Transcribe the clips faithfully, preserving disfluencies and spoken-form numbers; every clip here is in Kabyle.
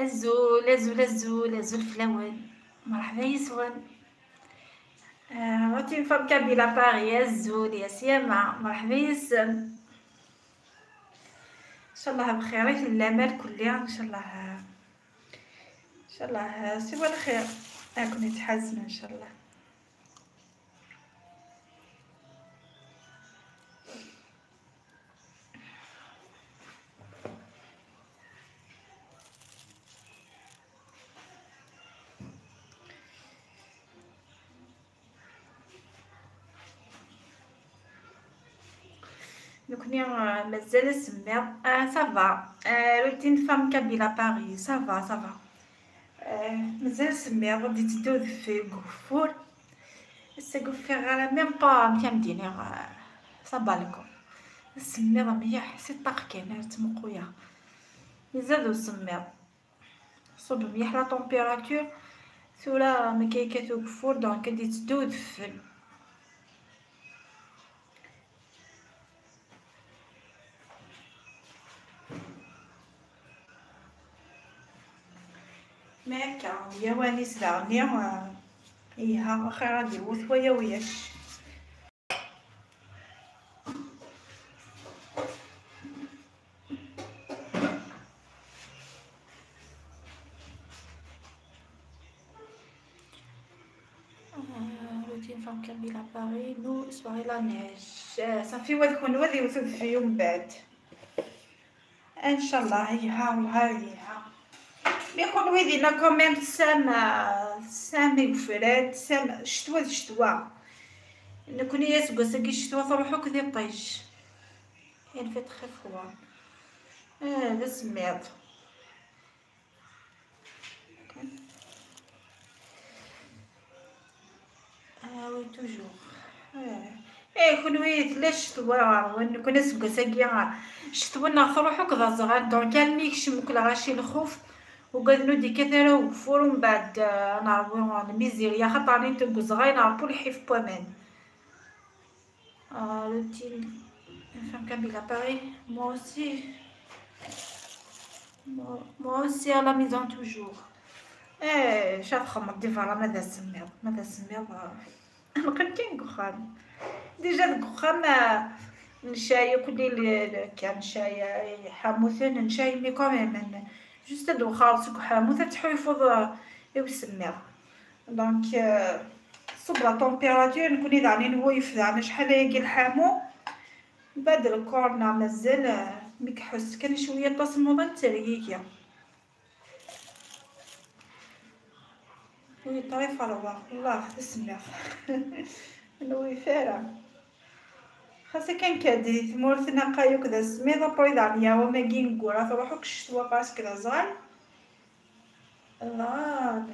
Azul, azul, azul, azul fell-awen. Merḥba yes-wen. Euh, Routine Femme Kabyle à Paris, azul, ya Siyama, merḥba yes-m. Inchallah bxir i tellam lkulli, inchallah, inchallah siwa lxir. Ad ken-itḥazen inchallah. Nekkni, euh, mazal asemmiḍ. Ah, ça va. Euh, Routine Femme Kabyle à Paris, ça va, ça va. Euh, mazal asemmiḍ, ad d-itteddu deffir deg ugeffur. Ass-agi ur ffiɣeɣ ara, même pas amek am d-iniɣ, euh, s abalku. Asemmiḍ mliḥ, si ṭṭaq kan, ar ttmuquya. Izad usemmiḍ. Ṣub mliḥ la température. Tura ma akka yekkat ugeffur, donc ad d-itteddu udfel. Ma akka, yawan-is daɣen, ah, iha, axir ad iwet waya wiyac. Ah, Routine Femme Kabyle à Paris, nous, soirée la neige. Ah, ça fait, ouais, qu'on doit dire, ça fait une bête. Inchallah, iha, wellah iha. Mi kunwi dinna quand même tesɛam, tesɛam igefran, tesɛam ccetwa d ccetwa. Nekni aseggas-agi ccetwa truḥ akk d iṭij. Il fait très froid. Ah, d asemmiḍ. Ah oui, toujours. Eh, eh, kunwi tella ccetwa ɣer-wen, nekkni aseggas-agi, ah, ccetwa-nneɣ truḥ akk d aẓɣal, donc almi yekcem akk lɣaci lxuf, ugaden ur d-ikkat ara ugeffur, umbeɛd, ah, ad nerwi lmizirya, xaṭer nni deg uzɣal nɛerfu lḥif n waman. Ah, Routine Femme Kabyle à Paris, moi aussi. Moi, moi aussi à la maison toujours. Eh, ca txedmeḍ di berra ma d asemmiḍ, ma d asemmiḍ, ah, neqqim kan deg uxxam. Déjà deg uxxam, ah, ncay akk di l-, l-, kan ncay, ah, iḥamuten, ncay, mais quand même, juste ad d-wexxareḍ seg uḥamut, ad tḥulfuḍ, ah, i usemmiḍ. Donc, euh, tṣubb la température, nekkni daɣen inwayef daɣen acḥal ayagi lḥamu. Mbeɛd lkor-nneɣ mazal, euh, mi iḥuss kan cwiya n tasmuḍa nettergigi. Oui, très froid, Allah, d asemmiḍ. Ur nwayef ara. Xas akken kan di tmurt naqay akk d asemmiḍ, après daɣen yeɛwa magi ineggura, truḥ akk ccetwa, parce que d aẓɣal. Dɣa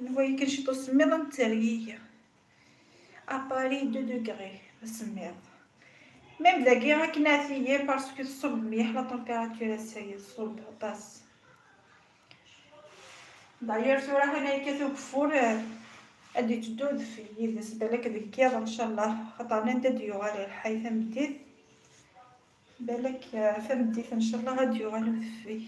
nwayi kan ciṭ usemmiḍ nettergigi. À Paris deux degrés, d asemmiḍ. Même dagi akken ad tili, parce que tṣubb mliḥ la température ass-agi, tṣubb aṭas. D'ailleurs, tura kan yekkat ugeffur, eh, ad d-itteddu udfel yid-s, balak deg yiḍ, ncallah, xaṭer nnan-d ad d-yuɣal lḥay tameddit. Balak, eh, tameddit, ncallah, ad d-yuɣal udfel.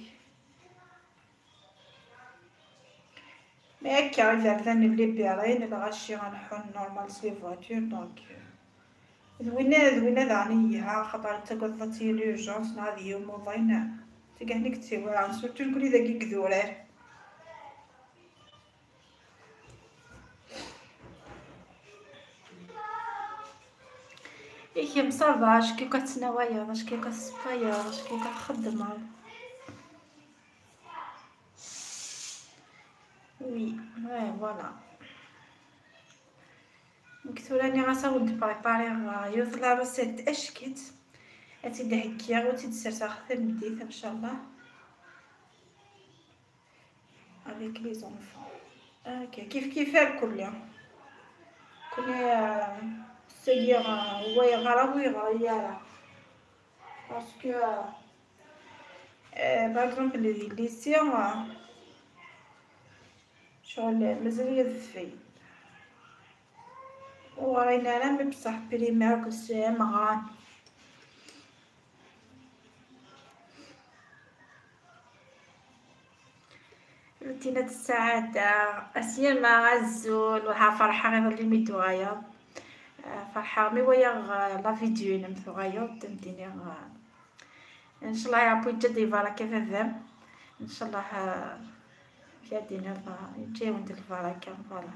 Mais akka, iberdan llibirin, lɣaci ad ḥun normal s les voitures, donc, euh, d winna, d winna daɣen i yelha, xaṭer ad tagadeḍ ad tili l'urgence, neɣ ad yiwen uḍin, tigehni i yettewɛan, surtout nekkni dagi deg idurar. I kemm, ça va, acu akka tettnawayeḍ, acu akka tessewwayeḍ, acu akka txeddmeḍ? Oui, ouais, voilà. Donc tura nniɣ-as ad wen-d-prépariɣ, euh, yiwet la recette ackit. Ad tt-id-heggiɣ, ad tt-id-serseɣ tameddit, ncallah. Avec les enfants. Ok, kif kif irkelli. Kuli, euh, segi, euh, wa yeɣra, wa yeɣri ara. Parce que, euh, euh, par exemple, les, les sciences, euh, sur les, les élèves, ur ɣrin ara, mais بصح primaire akked C M ɣran. Tina Ssaɛada, Asyama, azul, wellah ferḥeɣ iḍelli mi d-tuɣaleḍ. Ah, ferḥeɣ mi walaɣ, ah, la vidéo-inem tuɣaleḍ, d am-d-iniɣ, ah, ncallah Ṛebbi yeǧǧa-d lbaraka baba-m. Ncallah, ah, amek ad d-iniḍ, ah, yeǧǧa-yawen-d lbaraka, voilà.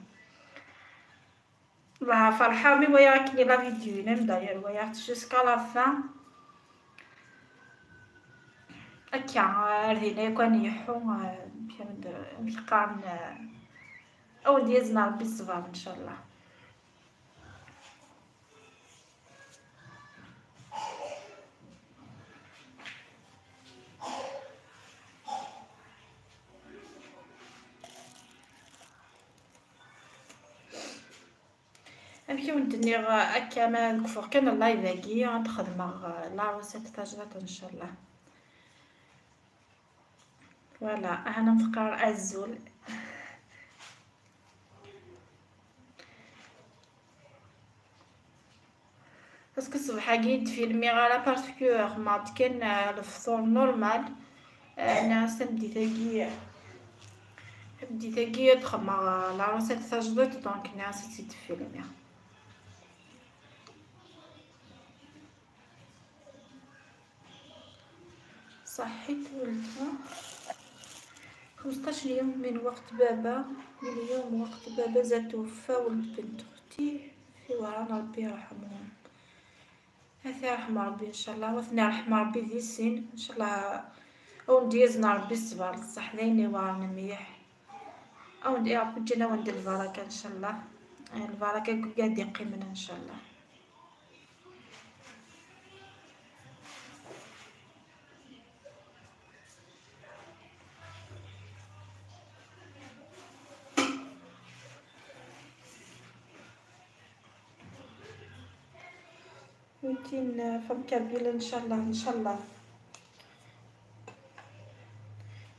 Wellah ferḥeɣ mi walaɣ akken la vidéo-inem, d'ailleurs walaɣ-tt jusqu'à la fin. Akka, ar dinna yakk ad nleḥḥu, ah, amek ara d-, amek qqaren, ah, ad wen-d-yazen Ṛebbi ṣṣber, ncallah. Amek i wen-d-nniɣ akka, ma deg ufeɣ kan live-agi, ad xedmeɣ, eh, la recette tajdiṭ, ncallah. Voilà, ahna teqqar azul. Parce que ṣṣbeḥ-agi d-filmiɣ ara parce que xedmeɣ-d kan, eh, lefṭur normal. Eh, nniɣ-as tameddit-agi, tameddit-agi ad xedmeɣ, eh, la recette tajdiṭ, donc nniɣ-as ad tt-id-filmiɣ. صحيت ولدها خمسطاش يوم من وقت بابا، من يوم وقت بابا زاد توفى ولد بنت أختي في وهران، ربي يرحمهم. هاتي يرحم ربي إن شاء الله، وثني يرحم ربي ذي السن إن شاء الله. أو نديزنا ربي الصبر، صح، ذيني وهران مليح. أو ندير ربي جنا وندير البركة إن شاء الله. البركة قاعد يقيمنا إن شاء الله. ميتين فم كابيل إن شاء الله، إن شاء الله.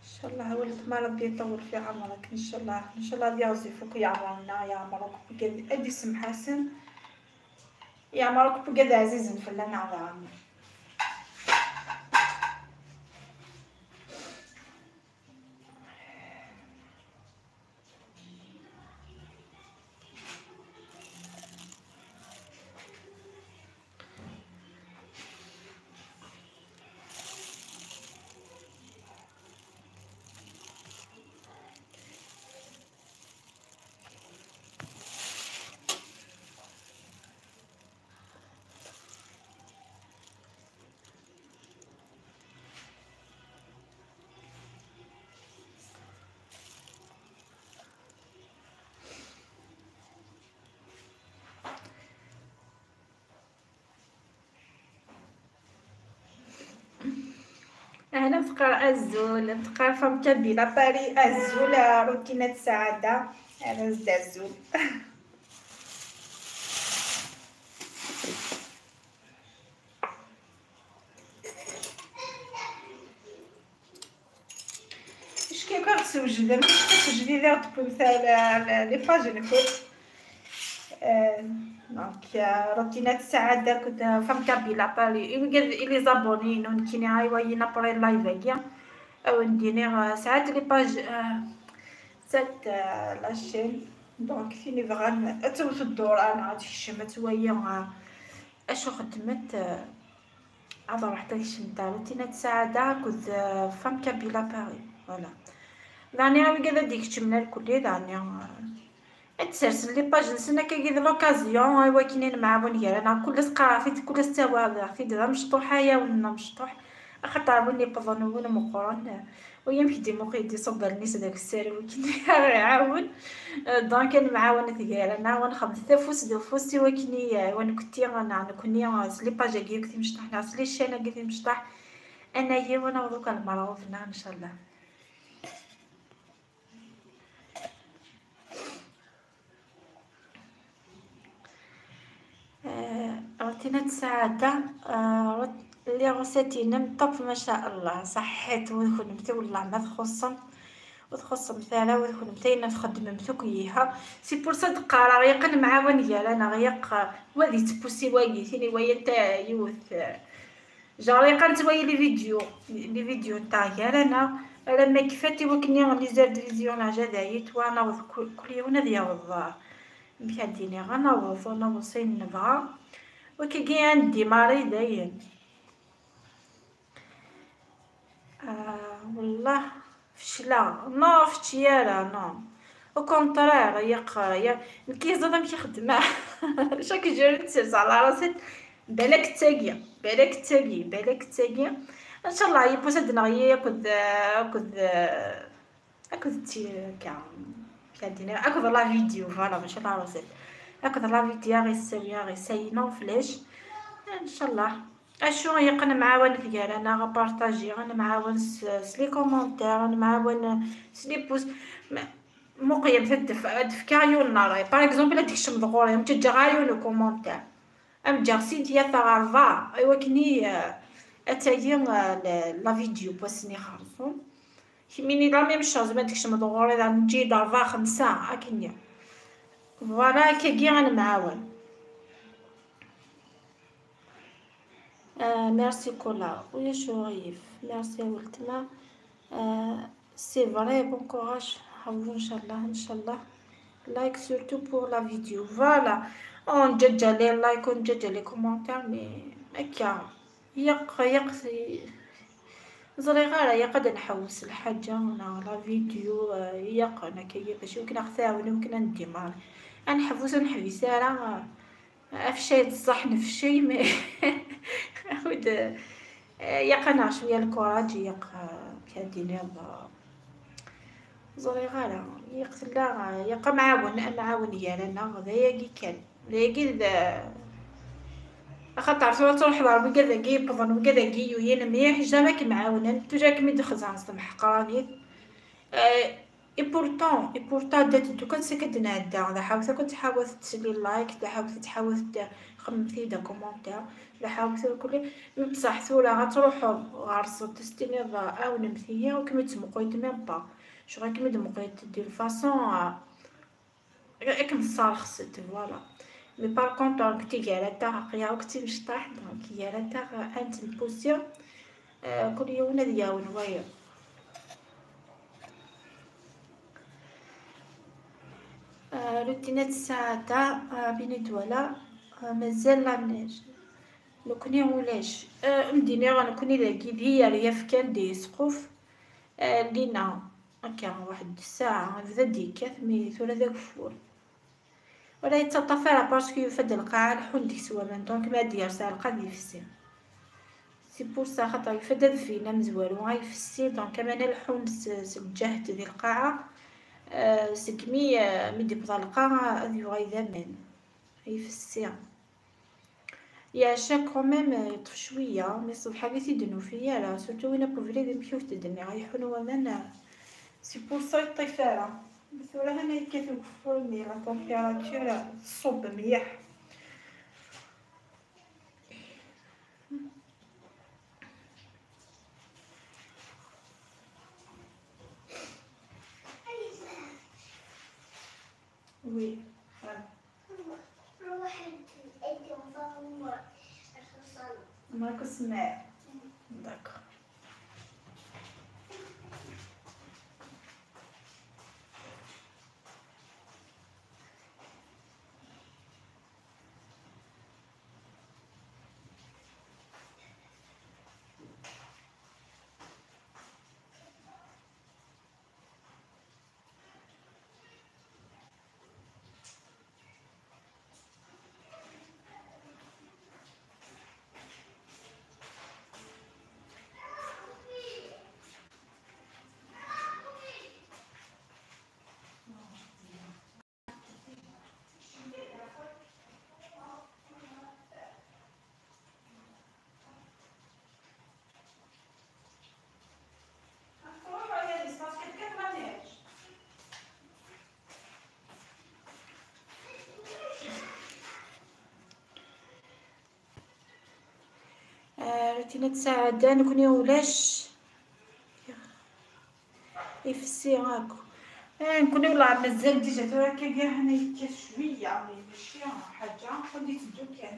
إن شاء الله ولد ما ربي يطول في عمرك، إن شاء الله، إن شاء الله يرزقك يا عمرنا، يا عمرك بقد أدي سم حسن. يعمرك بقد عزيز فلان على عمي. أهلا، تقرا أزول، تقرا فام كابيلا باري أزول، روتينات سعادة، أنا زد أزول. Icki akk ad ɣ-swejden, icki ɣ-swejden ad d-tewwim ta-, la, la, les pages-nkent. Euh, donc, euh, Routine Saada akked, euh, Femme Kabyle à Paris. Wigad i les abonnés-inu nekkini, aywa, yin après live-agi, ad wen-d-iniɣ, euh, sɛant les pages, euh, cette, euh, la chaîne. Donc, tin ibɣan ad tewwet ddura neɣ ad tekcem, ad twali, euh, acu xeddment, euh, ad ruḥent ad kecment ar Routine Saada akked, euh, Femme Kabyle à Paris. Voilà. Daɣen, wigad ad d-ikeččmen arkelli, daɣen, euh, ad d-sersen les pages-nsen, akkagi d l'occasion i wakken ad nemɛawan gar-aneɣ. Kul ass qqareɣ-t-id, kul ass ttawadeɣ-t-id, d amecṭuḥ, ay awen amecṭuḥ. Axaṭer win iwwḍen, win meqqren, win amek d-imuqel, d-iṣubb allen-is d akessar, win ara iɛawen. Euh, donc, ad nemɛawan gar-aneɣ, ad nexdem afus d ufus i wakken i, euh, wa nekkenti, neɣ nekkni, euh, s les pages-agi akk timecṭaḥ, neɣ s les chaînes-agi timecṭaḥ, ad nali ad naweḍ akk ar lmerɣub-nneɣ, ncallah. آه، روتينات السعادة، آه، روت-، les recettes-inem top ما شاء الله، صحيت وذ كنمتي والله ما تخصم، وتخصم ثلا وذ كنمتي إن تخدم متوك يها. C'est pour ça دقارة غيق نمعاون يالا، أنا غيق وذي تبوسي وايي ثيني ويا انت يوث. Genre, يقا نتويا les vidéos، les vidéos نتاع كاع انا، Alamma kfat i wakken les heures de visionnage ad ayit, wa naweḍ kul, kul yiwen ad yaweḍ, ah, amek ad d-iniɣ, ad naweḍ, ad naweḍ s ayen nebɣa. Wakagi ad ndimari dayen. Ah, wallah, fecleɣ. Non, fecci ara, non. Au contraire, yeq-, ya-, nekk yeẓriḍ amek i xeddmeɣ. Chaque jour, nserreẓ على راسي. Balak d tagi, balak d tagi, balak d tagi. Ncallah, yiwwas ad d-neɣli akked, akked, akked ti-, ka, ka dina, akked la vidéo, voilà, mačči la recette. Akked la vidéo, ɣ-issawi, ɣ-issayi, non, flash. Ncallah. Acu, yeqqen ad nemɛawan gar-aneɣ, partager, ad nemɛawan s, s les commentaires, ad nemɛawan s les pouces. Ma, muqeyyem ad d-f-, ad d-fkeɣ yiwen n ṛṛay. Par exemple, ad d-kecmeḍ ɣur-i, ur m-ǧǧeɣ ara yiwen n commentaire. Ad m-ǧǧeɣ Cynthia Taɣerba, i wakken i, eh, ad tagi, eh, la, la vidéo n wass-nni ixerṣen. Kemmini la même chose, ma d-tkecmeḍ ɣur-i, ad neǧǧi-d ṛebɛa, xemsa, akken-nni. Voilà, akkagi ad nemɛawan. Ah, merci Kola. Ulac uɣilif. Merci a weltma. Ah, c'est vrai, bon courage. Ḥawu, ncallah, ncallah. Like surtout pour la vidéo. Voilà. Oh, nǧaǧǧa les likes, oh, nǧaǧǧa les commentaires, mais akka. Yeq, yeq, ẓriɣ ara, yeq ad nḥewwes lḥaǧa, neɣ la vidéo, ah, yeq, nekk, bac i wakken ad ɣ-tɛawen, i wakken ad ndimar. Ad nḥewwes, ur neḥbis ara, ah, Afcay d ṣṣeḥ nefcay, mais awi-d, eh, yaq-aneɣ cwiya lkuṛaǧ, yaq, eh, amek ad d-iniḍ, eh, ẓriɣ ara, yaq tella, eh, yaq amɛawen, amɛawen gar-aneɣ, d ayagi kan. D ayagi d, axaṭer tura truḥeḍ ɣer wigad-agi yewwḍen, wigad-agi yuyin mliḥ, jamais kem-ɛawnen, toujours kem-id-xeẓẓren s temḥeqranit. Eh, Et pourtant, et pourtant, da teddu kan s akka d-nɛedda, d aḥawet akk ad tḥawet tesli like, d aḥawet ad tḥawet txemmem-t-id commentaire, d aḥawet akk. Mi bṣaḥ tura ad truḥeḍ ɣer-sent, ad s-tiniḍ, ɛawnemt-iyi, ur kem-id-ttmuqulent même pas. Ccɣel kem-id-muqulent d'une façon, ah, akken tesserxes-d, voilà. Mais par contre, donc, tigara-ta, aql-aɣ akk d timecṭaḥ, donc, tigara-ta, ad nettempusi, euh, kul yiwen ad yawen wayeḍ. Euh, routine n ssaɛa-ta, euh, bini d-wala, euh, mazal la neige. Nekni ulac. Euh, m-d-iniɣ nekni dagi di yeryaf kan, di squf. Euh, lina, akka, waḥed ssaɛa, yebda-d yekkat, mi tura d ageffur. Ur yettaṭṭaf ara parce que yufa-d lqaɛa leḥḥun deg-s waman, donc ma d-yers lqaɛa ad yefsi. C'est pour ça, xaṭer yufa-d adfel amezwaru ad yefsi, donc aman ad leḥḥun s, s lǧehd di lqaɛa, euh, segmi, euh, mi d-yewweḍ lqaɛa ad yuɣal d aman, ad yefsi. Yeɛca quand même, yeṭṭef cwiya, mais ṣṣbeḥ-agi ur t-id-nufi ara, surtout win akk ubrid, amek ur t-d-nniɣ, yeḥḥun waman, c'est pour ça ur yeṭṭif ara. Tura hana yekkat ugeffur-nni, la température tṣubb mliḥ. Oui. D'accord. Routine n ssaɛa-ta, nekni ulac. Ifessi akk. Eh, nekni wala mazal déjà tura akka, hana yekkat cwiya, mais mačči ḥaǧa, ad yetteddu kan.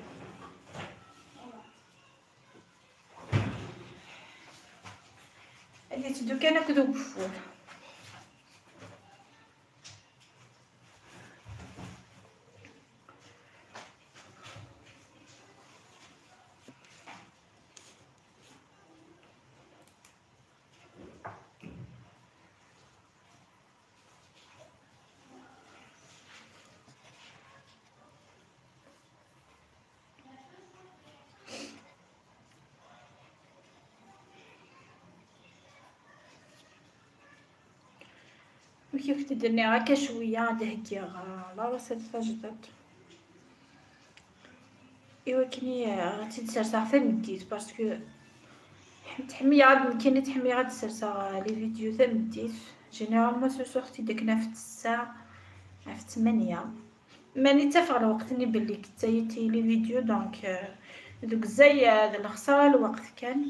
Ad Yetteddu kan akked ugeffur. Amek i k-t-id-nniɣ akka cwiya ad heggiɣ, ah, la recette tajdiṭ. Iwakken i, ah, ad tt-id-serseɣ tameddit, parce que tḥemmleɣ ad, nekkini tḥemmleɣ ad d-serseɣ, ah, les vidéos tameddit. Généralement, s usuɣ-t-id akken ɣef ttesɛa, ɣef ttmanya. Mani ttafeɣ lweqt-nni belli yettayit les vidéos, donc, euh, deg uzay, euh, d lexsara lweqt kan.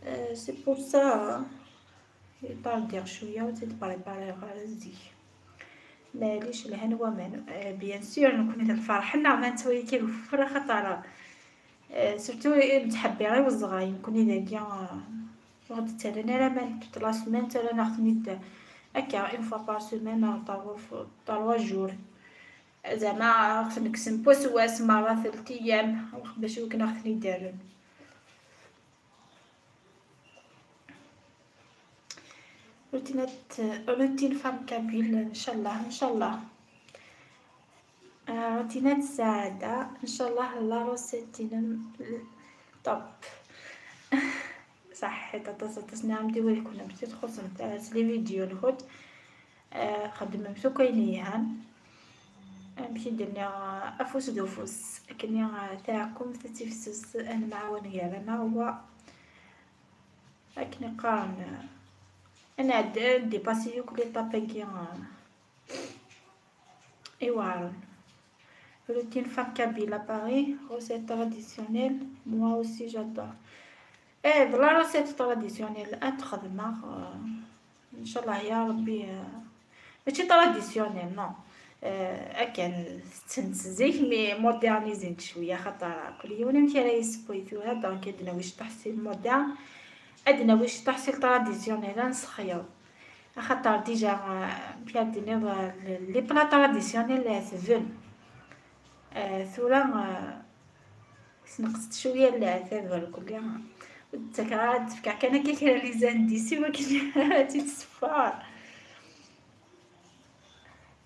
Euh, c'est pour ça, euh, i ṭardiɣ cwiya, ur tt-id-prépariɣ ara zik. Maɛlic, lhan waman. Euh, bien sûr, nekkni d lferḥ-nneɣ ma nettwali kan ufur, axaṭer, euh, surtout i nettḥebbiṛ i wezɣay, nekkni dagi, euh, ur ɣ-d-ttarran ara aman toute la semaine, ttarran-aɣ-ten-id akka, une fois par semaine, neɣ trois, trois jours. Zeɛma ɣ-ten-kksen n wass s wass, merra telt ayyam, bac iwakken ɣ-ten-id-rren. Routine, routine femme kabyle, ncallah, ncallah. آه، روتينات السعادة، ncallah la recette-inem top. صح، حيت تصنع مديوي يكون مشيت خصم تاع les vidéos الهود. آه، خدمة مسوكين يهان. أمشي درنا أفوس دوفوس. أكني، آه، تاعكم تتفسس، أنا معاون غير أنا هو. أكني قارن. أنا عد ديباسي يوك لي طاباكي، آه، إيوارن. Routine femme kabyle à Paris, recette traditionnelle, moi aussi j'adore. ايه، la recette traditionnelle اتخدمها، آه، ان شاء الله يا ربي، آه، ماشي traditionnelle، non. آه، اكن تنت زيك، mais modernisé شويه، خاطر كل يوم نمشي على يسبوي ثورة، donc عندنا واش تحصيل moderne، عندنا واش تحصيل traditionnel، نسخيو. خاطر déjà، آه، بيان دينيض، آه، les plats traditionnels، آه، ثبن. آه، ثورة، آه، سنقصت شوية العتاب والكل، آه. تكرار تفكع كان كي كان les indices، ولكن تتصفار.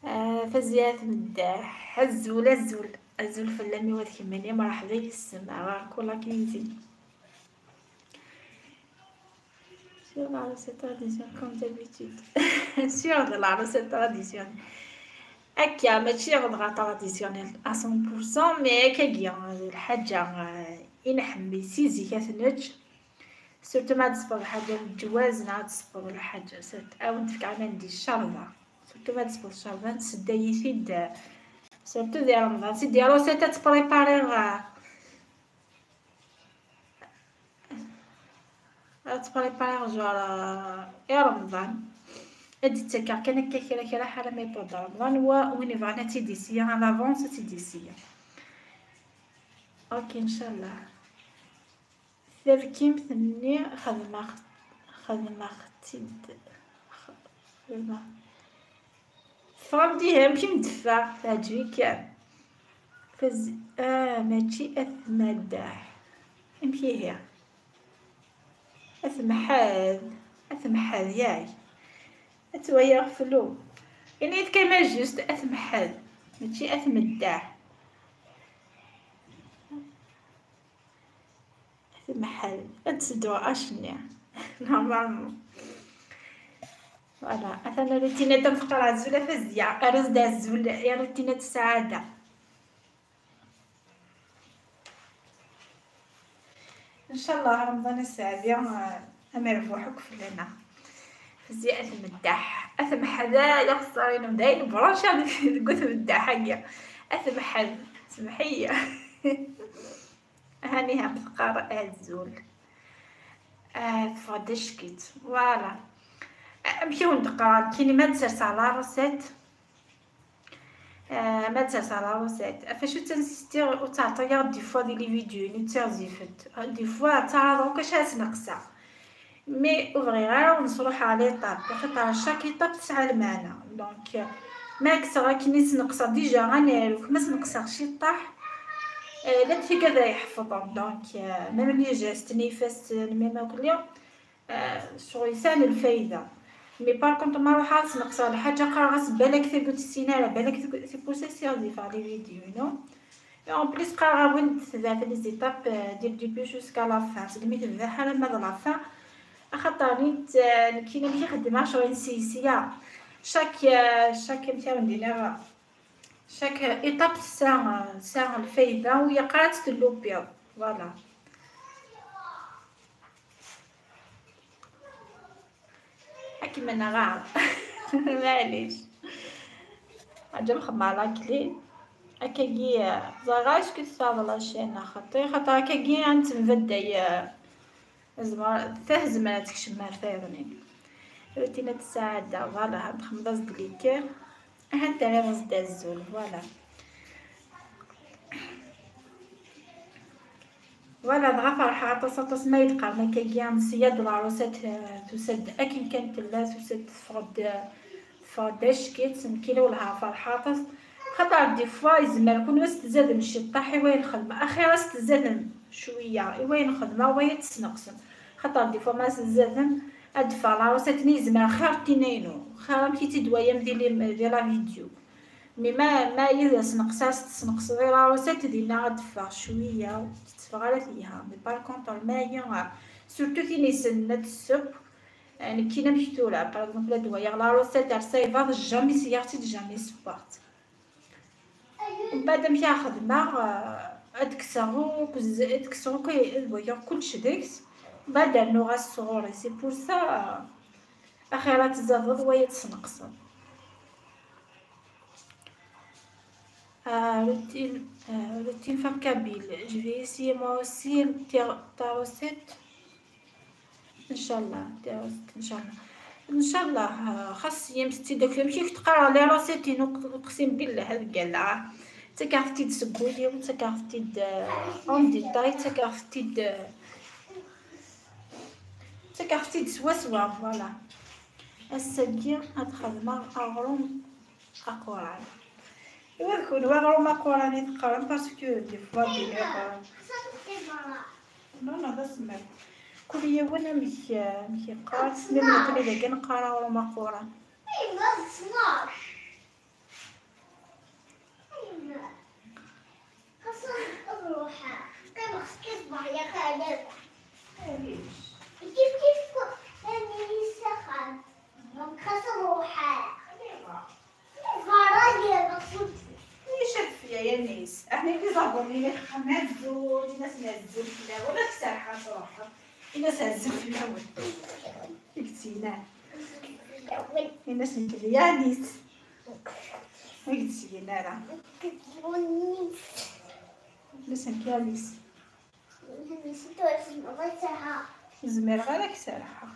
آه، فزيات مداح. الزول، الزول، الزول فلامي واد كمانية، مرحبا يسم، راه كولا كيزي. Sur la recette traditionnelle, comme d'habitude. Sur de la recette traditionnelle. هكا ماشي غدغا traditionnelle à cent pour cent، mais هكاكيا الحاجة، آه، إنحمي سيزي كتنج. Surtout ما تصبر الحاجة متوازنة، تصبر الحاجة. Surtout أو نتفكر أنا ندي الشربة. Surtout ما تصبر الشربة، نسدي يفيد. Surtout ديال رمضان، سيدي روسيتا تبريباري، آه، تبريباري جوار، آه، يا رمضان. ادي تكا كان هكا كرا كرا حالا ما يبدا رمضان، و وين يبغى انا تيديسيا، انا لافونس تيديسيا. اوكي، ان شاء الله. تركيمت ني خدمة، خدمة ختيد، خدمة. فهمتيها؟ ماشي مدفع، تعجبي كان. فز-، آه، ماشي أثمداح. امشي هي. أثمحذ. أثمحذ ياي. أتويا فلو. يعني كما جوست أثمحذ. ماشي أثمداح. محل تسدو اشني. Normalement. Voilà، اثنا روتينات تقرا الزول فزيا، ارز دا الزول يا روتينات السعادة. ان شاء الله رمضان السعادة، آه، امير بوحك فلنا. فزيا اثمداح، اثمحذا يا خسارين، داين برانشا قلت مداح هيا. اثمحذ، سمحية. هاني هم ثقار أزول. آه، تفضل شكيت. Voilà. أمشيو ندقى كيني ما تسرس على روسيت. آه، ما تسرس على روسيت. فشو تنسيستي وتعطيها des fois دي les vidéos نتعزفت. Des fois تعرضوا كاش هاس نقصة. Mais ur bɣiɣ ara ur nesruḥ ɣer l'étape, axaṭer chaque étape tesɛa lmeɛna. Donc, ma kkseɣ akken i sneqseɣ déjà, ad nerwek, ma sneqseɣ ciṭṭaḥ, eh, la tigad ay ḥefḍen. Donc, eh, même les gestes, n ifassen, même akk-, eh, ccɣel yesɛan lfayda. Mais par contre, ma ruḥeɣ ad sneqseɣ lḥaǧa, qqareɣ-as balak tagut tessin ara, balak tagut, c'est pour ça ssiɣ di faire les vidéos, you know. Et en plus, qqareɣ-awen-d tebɛet les étapes, euh, dès le début jusqu'à la fin. Segmi tebda ḥala ma d la fin. Axaṭer nit, euh, nekkin amek i xeddmeɣ ccɣel n sisya. Chaque, euh, chaque, amek ara wen-d-iniɣ, chaque étape tesɛa, tesɛa lfayda, u yeqqar ad tt-tellupiḍ. Voilà. Akken ma neɣ. Maɛlic. Ǧa mxemma la clé. Akkagi, eh, ẓriɣ acu tesɛiḍ la chaîne, xaṭi, xaṭer akkagi ad nettembaddal, eh, azmer, tazmert ad tekcem ar tayeḍnin. Rutina tesɛa da, voilà, ad txemmeḍ-as-d liker. Ahat terriḍ-as-d azul, voilà. Voilà, dɣa ferḥeɣ aṭas, aṭas ma yi-d-qqaren akkagi, Ansiya d la recette, eh, tusa-d akken kan tella, tusa-d teffeɣ-d, teffeɣ-d ack-itt, nekkini wellah ferḥeɣ aṭas. Xaṭer des fois yezmer kunwi ad s-tzadem ciṭṭaḥ i wayen xedmeɣ, axir ad s-tzadem cwiya i wayen xedmeɣ, waya ad tesneqsem. Xaṭer des fois ma s-tzadem, ad d-teffeɣ la recette-nni yezmer xir tinna-inu, xir amek i tt-id-twayam di lim-, di la vidéo. Mais ma, ma yid asneqs-as tesneqseḍ i la recette, dinna ad d-teffeɣ cwiya, ur tetteffeɣ ara telha. Mais par contre, ma aya, surtout tin isellen ad tesseww, eh, nekkin amek tura, par exemple, ad d-wayeɣ la recette ar saybaḍ, jamais sliɣ-tt-id, jamais sewweɣ-tt. Mbeɛd amek ara xedmeɣ, eh, ad kkseɣ akk z-, ad kkseɣ akk, ad wayeɣ kullec deg-s, mbeɛd rnuɣ-as sɣur-i. C'est pour ça, eh, axir ad tzadeḍ waya ad tesneqseḍ. Ah, routine, ah, routine femme kabyle. Je vais essayer moi aussi ta, ta recette. Inchallah, ta recette, inchallah. Inchallah, ah, xas yemsetti-d akk, amek i k-d-qqareɣ les recettes-inu, uqsim billah, ad galla. Ttakeɣ-t-id seg wul-iw, ttakeɣ-t-id, ah, en détail, ttakeɣ-t-id, ah, ttakeɣ-t-id swaswa, voilà. Ass-agi ad xedmeɣ aɣrum aquran. Iwa d kunwi aɣrum aquran i teqqarem, parce que des fois d-iniɣ, euh, non, non, d asemmiḍ. Kul yiwen amek, amek yeqqar, tesmim nekkni dagi neqqar aɣrum aquran. Xas ad ruḥeɣ, qqimeɣ s kif bɣiɣ ad ruḥeɣ. Kif kif ku-, ani s axxam. Donc xas ad ruḥeɣ. Berra yerɣa s udfel. Icef ya Yanis, aḥna d iẓerbunen i nexxam azul, ini-asen azul fell-awen, ad k-serḥeɣ ad truḥeḍ. Ini-as azul fell-awen. I yettgin ara. Ini-as nekk d Yanis. I yettgin ara. Ini-as nekk Yanis. Ur zmireɣ ara ad k-serḥeɣ.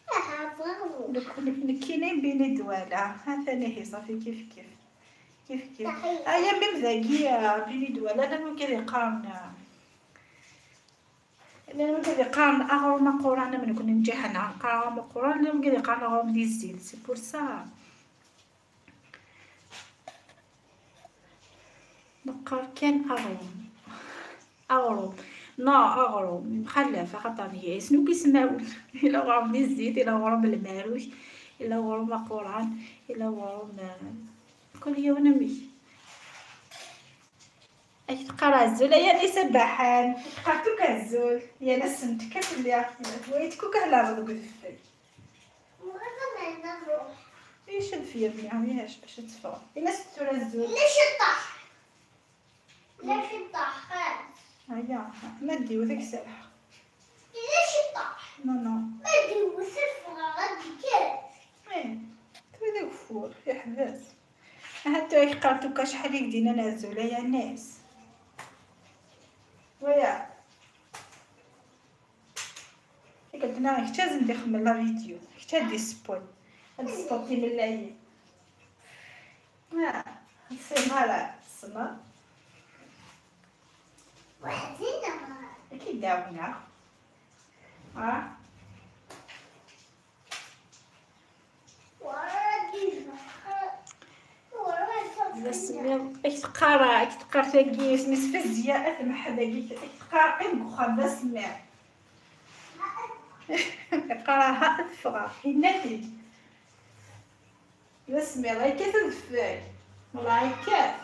Aha, bravo. Nekk, nekk, nekkini Bini Dwala. Ha-t-an ihi, ṣafi kif kif. Kif kif. Aya, même dagi, ah, Bini Dwala, llan wigad yeqqaren, ah, llan wigad yeqqaren aɣrum aquran, am nekni n Ǧiḥna neqqar aɣrum aquran, llan wigad yeqqaren aɣrum di zzit. C'est pour ça. Neqqar kan aɣrum. Aɣrum. Non, aɣrum. Mxallaf, axaṭer nga isem akk ismawen. Ila aɣrum di zzit, ila aɣrum lmerruy, ila aɣrum aquran, ila aɣrum, eh, kul yiwen amek. Ak teqqar azul, ay Yanis abaḥan. Teqqar-d akk azul. Yal ass n tekkat lliɣ. Twayt kuk ahlaɣ deg udfel. Iced f yirni, yac, acu teffeɣ. Ini-as tura azul. Ila ciṭṭaḥ. Ila ciṭṭaḥ, xas. Aya, ma d-iwet ad k-serḥeɣ. Ila ciṭṭaḥ. Non, non. Ma d-iwet ad ffɣeɣ ad d-kker. Eh, tura d ageffur, yeḥbes. Ahat tura yeqqar-d ukac ḥalig dina n azul, ay Yanis. Waya. Tikkelt-nniḍen kečč ad sen-d-ixemmel la vidéo, kečč ad d-isewwen, ad d-tesṭuḍ timellayin. Ah, ur tessineḍ ara, tessneḍ? Weḥd-i neɣ? Ad k-id-ɛawneɣ. Ah. D asemmiḍ. Ak teqqar, ak teqqar tagi, isem-is Fazya At Mḥed, ak teqqar qim deg uxxam, d asemmiḍ. Iqqar ha ad ffɣeɣ, yenna-t-id. D asemmiḍ, yekkat udfel. Wallah yekkat.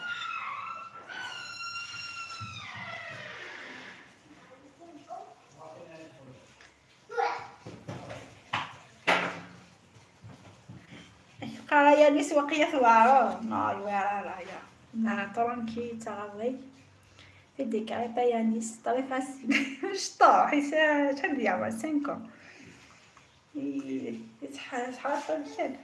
Teqqar a Yanis waqila tweɛreḍ. Non, ur iweɛɛer ara, ya. Neɣ tranquille, d taɣaway. Teddekker a Yanis, très facile. Mecṭuḥ, yesɛa, acḥal d yeɛmer, cinq ans. Yetḥa-, yetḥaṛaf kan.